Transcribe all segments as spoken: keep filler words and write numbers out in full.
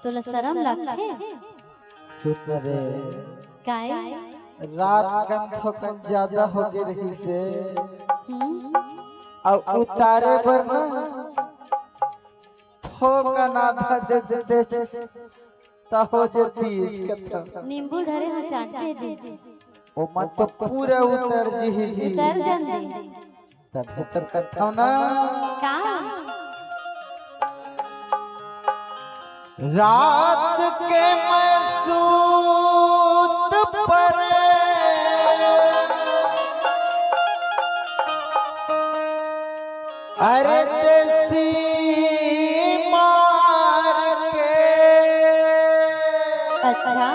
तोला शरम लगथे? सुन रे, काय? रात कन थोकन ज्यादा हो गे रहिसे। हम्म। अउ उतारे बर ना थोकन आधा दे देते त हो जतिस कथा। नींबू धरे हो चाटे दे। ओमन तो पूरा उतर जिही जी। उतर जान दे। तभे तो कथव ना। का? रात के मैं सूत पर, अरे देसी मार के। अच्छा।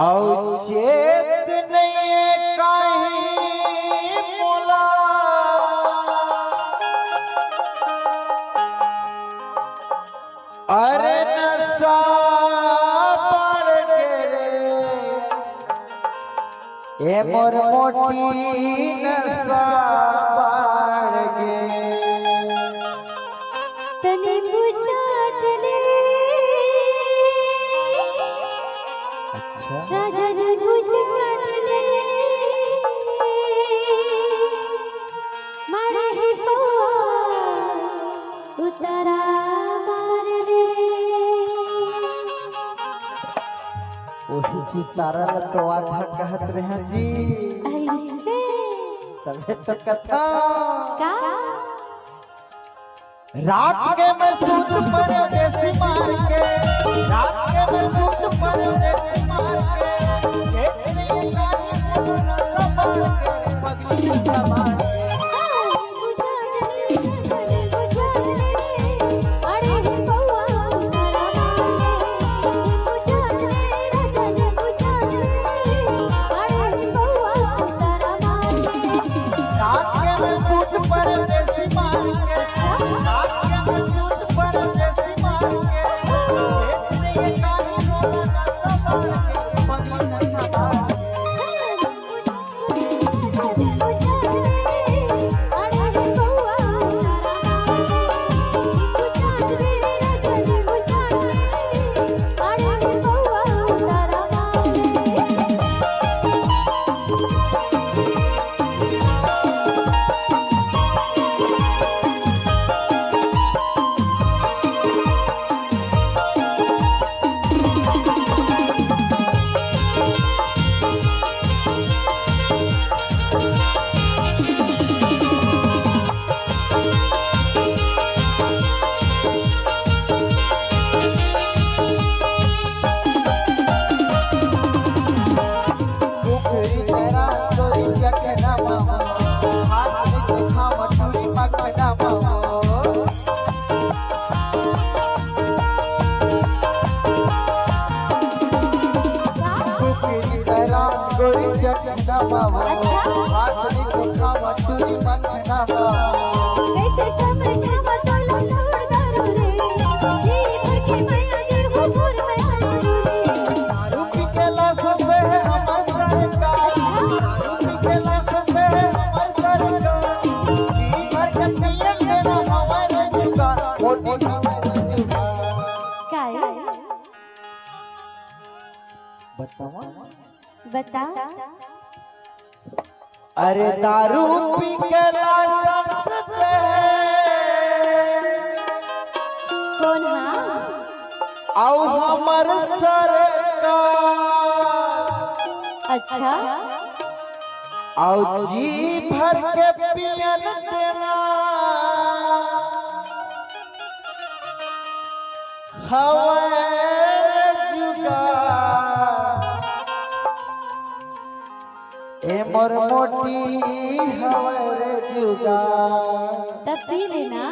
अउ चेत नइये काहीं मोला। अरे नशा बढ़ गे रे, ए मोर मोटी नशा बढ़ गे। तने बुझाट ले। अच्छा। राजा ने बुझाट ले। मारे ही पौआ उतारा मार ले। वही चुतारा ल तो आधा कहत रहे जी। ऐसे। तभे तो कथा। का? रात के मैं सूत परदेसी मार के, रात के मैं सूत परदेसी मार के, एक नहीं गानी बोलो ना सवार के, पगली ना सवार के। रात के मैं सूत परदेसी मार के, रात के मैं सूत परदेसी मार के, एक नहीं गानी बोलो ना सवार के, पगली ना सवार के। बतावा। बता। अरे दारू पी के लाइसेंस दे। कौन हा? अउ हमर सरकार। अच्छा। अउ जी भर के पियन देना। हवै रे जुगाड़। ए मोर मोटी हवै रे जुगाड़। तब पी लेना।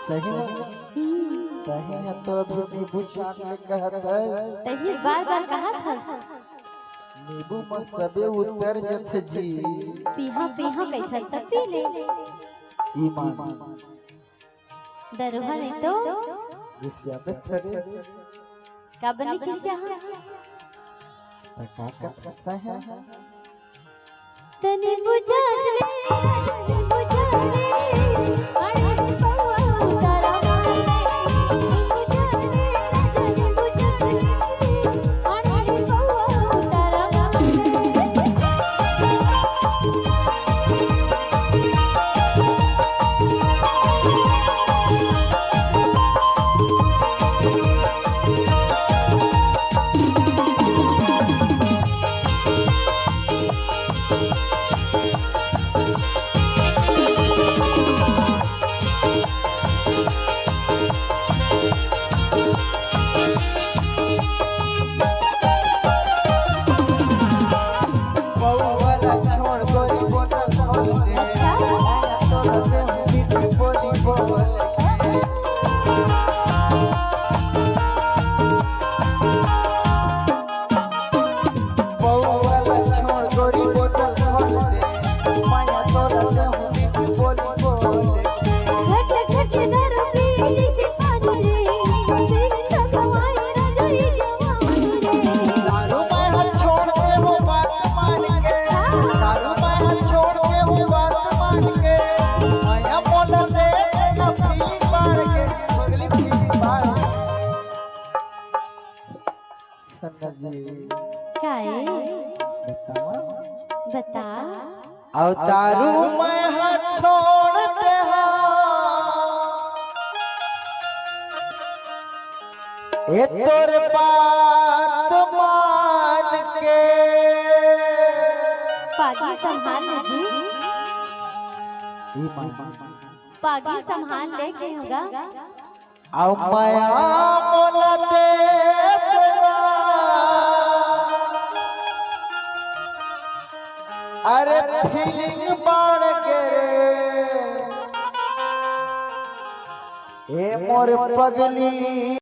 सही में? हम्म। तही ह तो अभी नींबू चाट ले कहत है। तही बार बार कहत हस। नींबू म सबे उतर जथे जी। पीहा पीहा कहिथस तब पी ले। ईमान। दरुहा नहीं तो। रिसियाबे थरे। का बनी खिसिया हा? त का कथस तैं ह? तने बुझाट ले, बुझाट ले, अरे पौआ उतारा मार ले। जी। काए? बताओ। बता। अउ दारू मैं हा छोड़ दे हा। ए तोर बात मान के। पागी संभाल ले जी। ई मान। पागी संभाल ले के होगा। अउ मया मोला दे देना। अरे फीलिंग बाढ़ गे रे। ए मोर पगली।